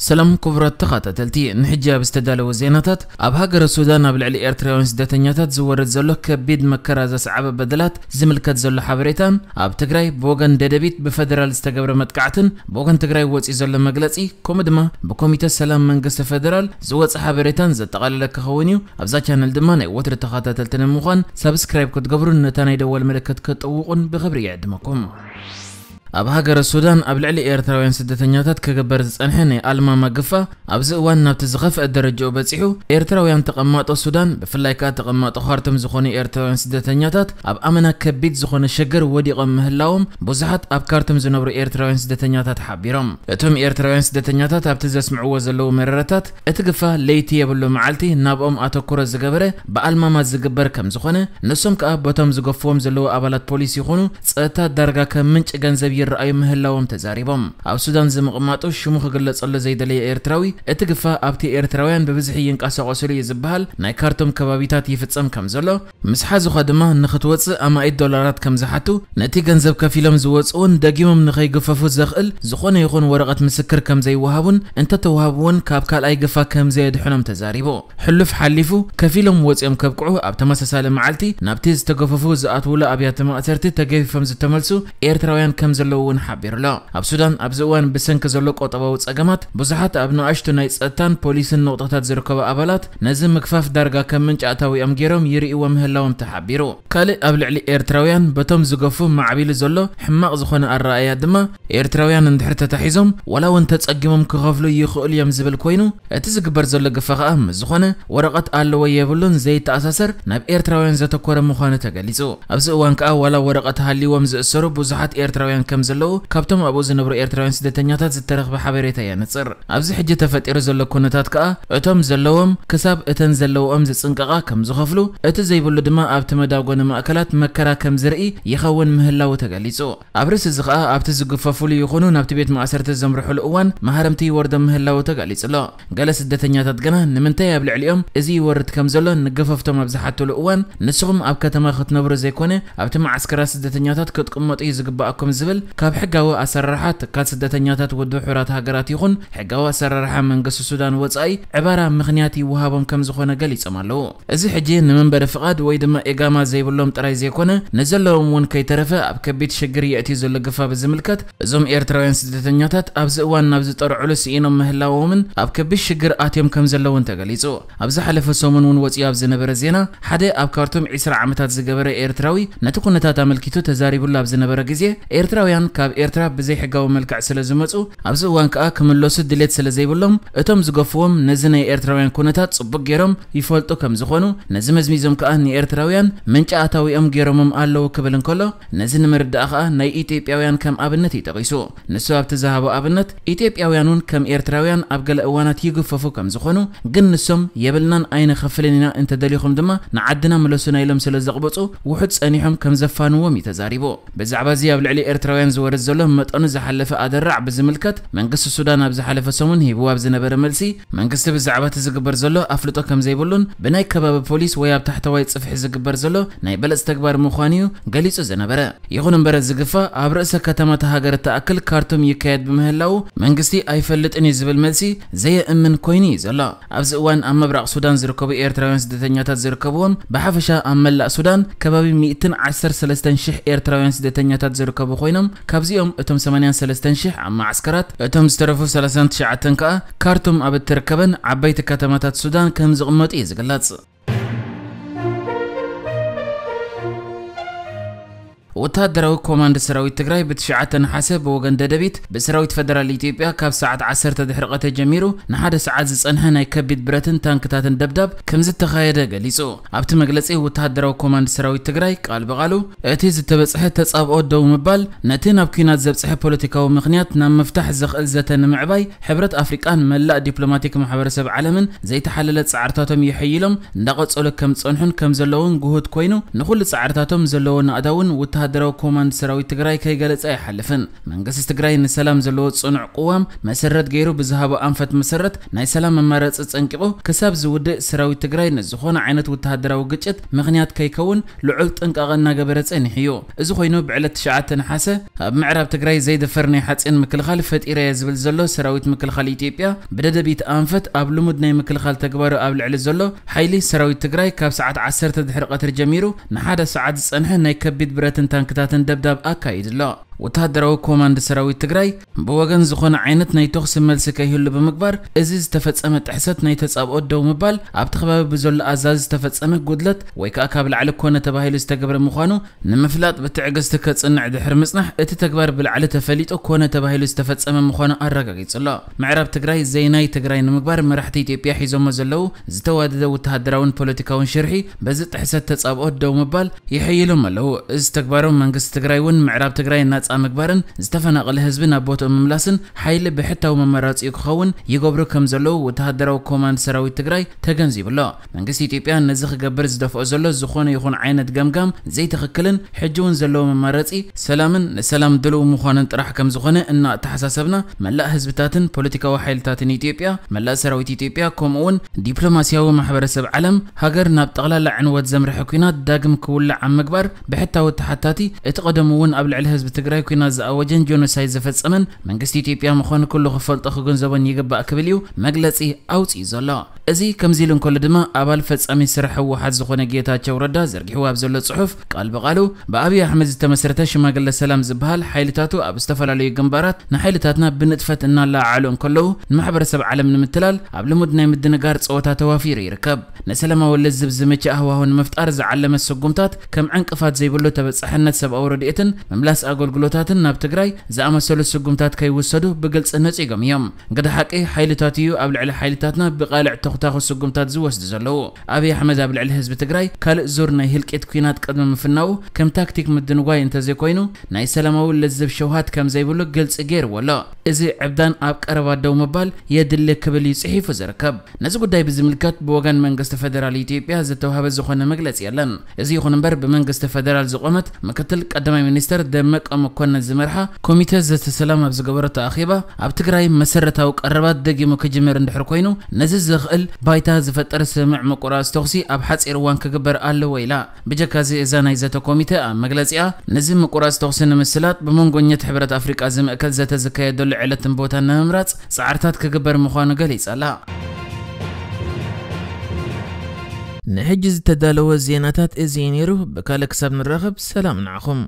ሰላም ክቡራት ተኸታተልቲ፣ ንሕጂ ኣብ ዝተዳለወ ዜናታት፣ ኣብ ሃገረ ሱዳን ኣብ ልዕሊ ኤርትራውያን ስደተኛታት ዝወርድ ዘሎ ከቢድ መከራ ዘስዓበ በደላት ዝምልከት ዘሎ ሓበሬታን፣ ኣብ ትግራይ ብወገን ደደቢት ብፈደራል ዝተገብረ መጥቃዕትን ብወገን ትግራይ ወፂኡ ዘሎ መግለፂ፣ ከምኡ ድማ ብኮሚተ ሰላም መንግስቲ ፈደራል ዝወፀ ሓበሬታን ዘጠቓለለ ክኸውን እዩ። ኣብዛ ቻነል ድማ ናይ ወትሪ ተኸታተልቲ ንምዃን ሳብስክራይብ ክትገብሩን ነታ ናይ ደወል ምልክት ክትጥውቑን ብኽብሪ ይዕድመኩም። ኣብ ሃገረ ሱዳን ኣብ ልዕሊ ኤርትራውያን ስደተኛታት ክግበር ዝጸንሐ ናይ ኣልማማ ግፋ ኣብዚ እዋን ናብቲ ዝኸፍአ ደረጃኡ በጺሑ፣ ኤርትራውያን ተቐማጦ ሱዳን፣ ብፍላይ ከኣ ተቐማጦ ካርቱም ዝኾኑ ኤርትራውያን ስደተኛታት ኣብ ኣመና ከቢድ ዝኾነ ሽግር ወዲቖም ምህላዎም ብዙሓት ኣብ ካርቱም ዝነብሩ ኤርትራውያን ስደተኛታት ሓቢሮም። እቶም ኤርትራውያን ስደተኛታት ኣብቲ ዘስምዕዎ ዘለዉ መረረታት፣ እቲ ግፋ ለይቲ የብሉ መዓልቲ ናብኦም ኣተኩሮ ዝገበረ ብኣልማማ ዝግበር ከም ዝኾነ፣ ንሶም ከኣ በቶም ዝገፍዎም ዘለዉ ኣባላት ፖሊስ ይኹኑ ጸጥታ ዳርጋ ከም ምንጪ ገንዘብ ይረኣዩ ምህላዎም ተዛሪቦም። ኣብ ሱዳን ዝምቕማጡ ሽሙ ክግለጸሉ ዘይደለየ ኤርትራዊ፣ እቲ ግፋ ኣብቲ ኤርትራውያን ብብዝሒ ይንቀሳቐሱሉ እዩ ዝበሃል ናይ ካርቱም ከባቢታት ይፍጸም ከም ዘሎ፣ ምስ ሓዙኻ ድማ ንኽትወጽእ ኣማኢት ዶላራት ከም ዝሓቱ፣ ነቲ ገንዘብ ከፊሎም ዝወጽኡን ደጊሞም ንኸይግፈፉ ዘኽእል ዝኾነ ይኹን ወረቐት ምስክር ከም ዘይወሃቡን፣ እንተተዋህቡ እውን ካብ ካልኣይ ግፋ ከም ዘየድሕኖም ተዛሪቡ። ሕሉፍ ሓሊፉ፣ ከፊሎም ወጺኦም ከብቅዑ ኣብ ተመሳሳሊ መዓልቲ ናብቲ ዝተገፈፉ ዝኣትውሉ ኣብያተ ማእሰርቲ ተገፊፎም ዝተመልሱ ኤርትራውያን ከም ዘለዉ እውን ሓቢሩ ኣሎ። ኣብ ሱዳን ኣብዚ እዋን ብሰንኪ ዘሎ ቁጠባዊ ጸገማት ብዙሓት ኣብ ንኣሽቱ ናይ ጸጥታን ፖሊስን ነቑጣታት ዝርከቡ ኣባላት ነዚ ምግፋፍ ዳርጋ ከም ምንጪ ኣታዊኦም ገይሮም ይርእይዎ ምህላዎም ተሓቢሩ። ካልእ ኣብ ልዕሊ ኤርትራውያን በቶም ዝገፉ ማዕቢሉ ዘሎ ሕማቕ ዝኾነ ኣረኣእያ ድማ ኤርትራውያን እንድሕር ተታሒዞም ዋላ እውን ተጸጊሞም ክኸፍሉ ይኽእሉ እዮም ዝብል ኮይኑ፣ እቲ ዝግበር ዘሎ ግፋ ኸኣ ምስ ዝኾነ ወረቐት ኣለዎ የብሉን ዘይተኣሳሰር ናብ ኤርትራውያን ዘተኮረ ምዃኑ ተገሊጹ። ኣብዚ እዋን ከኣ ዋላ ወረቐት ሃልይዎም ዝእሰሩ ብዙሓት ኤርትራውያን ከም ዘለዉ ካብቶም ኣብኡ ዝነብሩ ኤርትራውያን ስደተኛታት ዝተረኽበ ሓበሬታ የነጽር። ኣብዚ ሕጂ ተፈጢሩ ዘሎ ኩነታት ከኣ እቶም ዘለዎም ክሳብ እተን ዘለዎኦም ዝጽንቀቓ ከም ዝኸፍሉ፣ እቲ ዘይብሉ ድማ ኣብቲ መዳጎኒ ማእከላት መከራ ከም ዝርኢ ይኸውን ምህላዉ ተገሊጹ። ኣብ ርእሲ እዚ ኸኣ ኣብቲ ዝግፈፉሉ ይኹኑ ናብቲ ቤት ማእሰርቲ ዘምርሑሉ እዋን መሃረምቲ ይወርዶም ምህላዉ ተገሊጹ ኣሎ። ገለ ስደተኛታት ግና ንምንታይ ኣብ ልዕሊኦም እዚ ይወርድ ከም ዘሎ ንገፈፍቶም ኣብ ዝሓትሉ እዋን፣ ንስኹም ኣብ ከተማ ክትነብሩ ዘይኮነ ኣብቲ መዓስከራት ስደተኛታት ክትቅመጡ እዩ ዝግባኣኩም ዝብል ካብ ሕጋዊ ኣሰራርሓ ትካል ስደተኛታት ውድብ ሕቡራት ሃገራት ይኹን ሕጋዊ ኣሰራርሓ መንግስቲ ሱዳን ወጻኢ ዕባራ ምኽንያት ይወሃቦም ከም ዝኾነ ገሊጾም ኣለዉ። እዚ ሕጂ ንመንበሪ ፍቓድ ወይ ድማ ኤጋማ ዘይብሎም ጥራይ ዘይኮነ፣ ንዘለዎም እውን ከይተረፈ ኣብ ከቢድ ሽግር የእትዩ ዘሎ ግፋ ብዝምልከት፣ እዞም ኤርትራውያን ስደተኛታት ኣብዚ እዋን ናብ ዝጠርዕሉ ስኢኖም ምህላዎምን ኣብ ከቢድ ሽግር ኣትዮም ከም ዘለውን ተገሊጹ። ኣብ ዝሓለፈ ሰሙን እውን ወጺኡ ኣብ ዝነበረ ዜና፣ ሓደ ኣብ ካርቱም ዒስራ ዓመታት ዝገበረ ኤርትራዊ ነቲ ኩነታት ኣመልኪቱ ተዛሪቡሉ ኣብ ዝነበረ ግዜ፣ ኤርትራውያን ካብ ኤርትራ ብዘይሕጋዊ መልክዕ ስለ ዝመጹ፣ ኣብዚ እዋን ከኣ ክምለሱ ድሌት ስለ ዘይብሎም፣ እቶም ዝገፍዎም ነዚ ናይ ኤርትራውያን ኩነታት ጽቡቅ ገይሮም ይፈልጡ ከም ዝኾኑ፣ ነዚ መዝሚዞም ከኣ ንኤርትራውያን ምንጪ ኣታዊኦም ገይሮሞም ኣለዉ ክብል እንከሎ፣ ነዚ ንምርዳእ ከኣ ናይ ኢትዮጵያውያን ከም ኣብነት እዩ ጠቒሱ። ንሱ ኣብቲ ዝሃቦ ኣብነት፣ ኢትዮጵያውያን እውን ከም ኤርትራውያን ኣብ ገለ እዋናት ይግፈፉ ከም ዝኾኑ፣ ግን ንሶም የብልናን ኣይንኸፍልን ኢና፣ እንተደሊኹም ድማ ንዓድና ምለሱና ኢሎም ስለ ዘቕበጹ፣ ውሑድ ጸኒሖም ከም ዘፋንዎም እዩ ተዛሪቡ። ብዛዕባ እዚ ኣብ ልዕሊ ኤርትራውያን ዝወርድ ዘሎ መጠኑ ዝሓለፈ ኣደራዕ ብዝምልከት፣ መንግስቲ ሱዳን ኣብ ዝሓለፈ ሰሙን ሂብዎ ኣብ ዝነበረ መልሲ፣ መንግስቲ ብዛዕባ እቲ ዝግበር ዘሎ ኣፍልጦ ከም ዘይብሉን ብናይ ከባቢ ፖሊስ ወይ ኣብ ታሕተዋይ ጽፍሒ ዝግበር ዘሎ ናይ በለጽ ተግባር ምዃኑ እዩ ገሊጹ ዝነበረ። ይኹን እምበር፣ እዚ ግፋ ኣብ ርእሰ ከተማ እታ ሃገር እትኣክል ካርቱም ይካየድ ብምህላዉ፣ መንግስቲ ኣይፈልጥን እዩ ዝብል መልሲ ዘየእምን ኮይኑ እዩ ዘሎ። ኣብዚ እዋን ኣብ ምብራቕ ሱዳን ዝርከቡ ኤርትራውያን ስደተኛታት ዝርከብዎም፣ ብሓፈሻ ኣብ መላእ ሱዳን ከባቢ ሚእትን ዓሰርተ ሰለስተን ሽሕ ኤርትራውያን ስደተኛታት ዝርከቡ ኮይኖም፣ ካብዚኦም እቶም ሰማንያን ሰለስተን ሽሕ ኣብ መዓስከራት፣ እቶም ዝተረፉ ሰላሳን ትሽዓተን ከኣ ካርቱም ኣብ እትርከበን ዓበይቲ ከተማታት ሱዳን ከም ዝቕመጡ እዩ ዝግለጽ። ወተሃደራዊ ኮማንድ ሰራዊት ትግራይ ብትሽዓተ ነሓሰ ብወገን ደደቢት ብሰራዊት ፈደራል ኢትዮጵያ ካብ ሰዓት ዓሰርተ ድሕሪ ቀትሪ ጀሚሩ ንሓደ ሰዓት ዝጸንሐ ናይ ከቢድ ብረትን ታንክታትን ደብዳብ ከም ዝተኻየደ ገሊጹ። ኣብቲ መግለጺ ወተሃደራዊ ኮማንድ ሰራዊት ትግራይ ቃል ብቓሉ እቲ ዝተበጽሐ ተጻብኦ ደው ምባል ነቲ ናብ ኲናት ዘብጽሐ ፖለቲካዊ ምኽንያት ናብ ምፍታሕ ዘኽእል ዘተ ንምዕባይ ሕብረት ኣፍሪቃን መላእ ዲፕሎማቲክ ማሕበረሰብ ዓለምን ዘይተሓለለ ጻዕርታቶም የሐይሎም እንዳቐጸሉ ከም ዝጸንሑን ከም ዘለውን ግሁድ ኮይኑ ንኹሉ ጻዕርታቶም ዘለዎ ናእዳ እውን ወተሃደራዊ ኮማንድ ሰራዊት ትግራይ ከይገለጸ ኣይሓልፍን። መንግስቲ ትግራይ ንሰላም ዘለዎ ጽኑዕ ቅዋም መሰረት ገይሩ ብዝሃቦ ኣንፈት መሰረት ናይ ሰላም መማረፂ ጸንቂቑ ክሳብ ዝውድእ ሰራዊት ትግራይ ንዝኾነ ዓይነት ወተሃደራዊ ግጭት ምኽንያት ከይከውን ልዑል ጥንቃቐ እናገበረ ጸኒሑ እዩ። እዚ ኮይኑ ብዕለት ትሽዓተ ነሓሰ ኣብ ምዕራብ ትግራይ ዘይድፈር ናይ ሓፂን ምክልኻል ፈጢረ ዝብል ዘሎ ሰራዊት ምክልኻል ኢትዮጵያ ብደደቢት ኣንፈት ኣብ ልሙድ ናይ ምክልኻል ተግባሩ ኣብ ልዕሊ ዘሎ ሓይሊ ሰራዊት ትግራይ ካብ ሰዓት ዓሰርተ ድሕሪ ቀትሪ ጀሚሩ ንሓደ ሰዓት ዝጸንሐ ናይ ከቢድ ብረትን ታንክታትን ደብዳብ ኣካይዱ ኣሎ። ወተሃደራዊ ኮማንድ ሰራዊት ትግራይ ብወገን ዝኾነ ዓይነት ናይ ተኹሲ መልሲ ከይህሉ ብምግባር እዚ ዝተፈጸመ ጥሕሰት ናይ ተጻብኦ ደው ምባል ኣብቲ ከባቢ ብዘሎ ኣዛዚ ዝተፈጸመ ጉድለት ወይ ከዓ ካብ ላዕሊ ኮነ ተባሂሉ ዝተገብረ ምዃኑ ንምፍላጥ ብትዕግስቲ ከጽንዕ ድሕሪ ምጽናሕ እቲ ተግባር ብላዕሊ ተፈሊጡ ኮነ ተባሂሉ ዝተፈጸመ ምዃኑ ኣረጋጊጹ ኣሎ። ምዕራብ ትግራይ ዘይናይ ትግራይ ንምግባር መራሕቲ ኢትዮጵያ ሒዞሞ ዘለዉ ዝተዋደደ ወተሃደራውን ፖለቲካውን ሽርሒ በዚ ጥሕሰት ተጻብኦ ደው ምባል ይሕይሎም ኣለዉ። እዚ ተግባሮም መንግስቲ ትግራይ እውን ምዕራብ ትግራይ ናጻ ምግባርን ዝተፈናቐለ ህዝቢ ናብ ቦትኡ ምምላስን ሓይሊ ብሕታዊ መመራፂኡ ክኸውን ይገብሩ ከም ዘለዉ ወተሃደራዊ ኮማንድ ሰራዊት ትግራይ ተገንዚቡ ኣሎ። መንግስቲ ኢትዮጵያ ነዚ ክገብር ዝደፍኦ ዘሎ ዝኾነ ይኹን ዓይነት ገምጋም ዘይትኽክልን ሕጂ እውን ዘለዎ መማረፂ ሰላምን ንሰላም ድልው ምዃንን ጥራሕ ከም ዝኾነ እናተሓሳሰብና መላእ ህዝብታትን ፖለቲካዊ ሓይልታትን ኢትዮጵያ መላእ ሰራዊት ኢትዮጵያ ከምኡ እውን ዲፕሎማሲያዊ ማሕበረሰብ ዓለም ሃገር ናብ ጠቕላላ ዕንወት ዘምርሐ ኲናት ዳግም ክውላዕ ኣብ ምግባር ብሕታዊ ተሓታቲ እቲ ቀደሙ እውን ኣብ ልዕሊ ህዝቢ ትግራይ ኲናት ዝኣወጀን ጆኖሳይድ ዝፈጸመን መንግስቲ ኢትዮጵያ ምዃኑ ኩሉ ክፈልጦ ክግንዘቦን ይግባእ ክብል እዩ መግለጺ ኣውጺኡ ዘሎ። እዚ ከምዚ ኢሉ እንከሎ ድማ ኣባል ፈጻሚ ስራሕ ህወሓት ዝኾነ ጌታቸው ረዳ ዘርጊሕዎ ኣብ ዘሎ ጽሑፍ ቃል ብቓሉ ብኣብይ ኣሕመድ ዝተመስረተ ሽማግለ ሰላም ዝበሃል ሓይልታቱ ኣብ ዝተፈላለዩ ግንባራት ንሓይልታትና ብንጥፈት እናለዓዓሉ እንከለዉ ንማሕበረሰብ ዓለም ንምትላል ኣብ ልሙድ ናይ ምድንጋር ጸወታ ተዋፊሩ ይርከብ። ንሰላማዊ ልዝብ ዝምችእ ኣህዋሁ ንምፍጣር ዝዓለመ ስጉምታት ከም ዕንቅፋት ዘይብሉ ተበጻሕነት ሰብኣዊ ረድኤትን ምምላስ ኣገልግሎታትን ናብ ትግራይ ዝኣመሰሉ ስጉምታት ከይውሰዱ ብግልፂ ነፂጎም እዮም። ግደ ሓቂ ሓይልታት እዩ ኣብ ልዕሊ ሓይልታትና ብቓልዕ ተኹታኹ ስጉምታት ዝወስዱ ዘለዉ። ኣብይ ኣሕመድ ኣብ ልዕሊ ህዝቢ ትግራይ ካልእ ዙር ናይ ህልቂት ኲናት ቅድሚ ምፍናዉ ከም ታክቲክ ምድንጓይ እንተዘይኮይኑ ናይ ሰላማዊ ልዝብ ሸውሃት ከም ዘይብሉ ግልፂ ገይርዎ ኣሎ። እዚ ዕብዳን ኣብ ቀረባ ደው ምባል የድሊ ክብል እዩ ፅሒፉ ዝርከብ። ነዚ ጉዳይ ብዝምልከት ብወገን መንግስቲ ፈደራል ኢትዮጵያ ዝተዋህበ ዝኾነ መግለፂ የለን። እዚ ይኹን እምበር ብመንግስቲ ፈደራል ዝቖመት ምክትል ቀዳማይ ሚኒስተር ደመቀ መኮንን ዝመርሓ ኮሚተ ዘተ ሰላም ኣብ ዝገበረቶ ኣኼባ ኣብ ትግራይ መሰረታዊ ቀረባት ደጊሙ ክጅምር እንድሕር ኮይኑ ነዚ ዘኽእል ባይታ ዝፈጥር ስምምዕ ምቁራፅ ተኹሲ ኣብ ሓፂር እዋን ክግበር ኣለዎ ኢላ። ብጀካዚ እዛ ናይ ዘተ ኮሚተ ኣብ መግለፂኣ ነዚ ምቁራፅ ተኹሲ ንምስላጥ ብመንጎኘት ሕብረት ኣፍሪቃ ዝምእከል ዘተ ዝካየደሉ ዕለትን ቦታን ንምምራፅ ፃዕርታት ክግበር ምዃኑ ገሊፃ ኣላ። ንሕጂ ዝተዳለወ ዜናታት እዚ እዩ ነይሩ። ብካልእ ክሳብ ንራኸብ ሰላም ንዓኹም።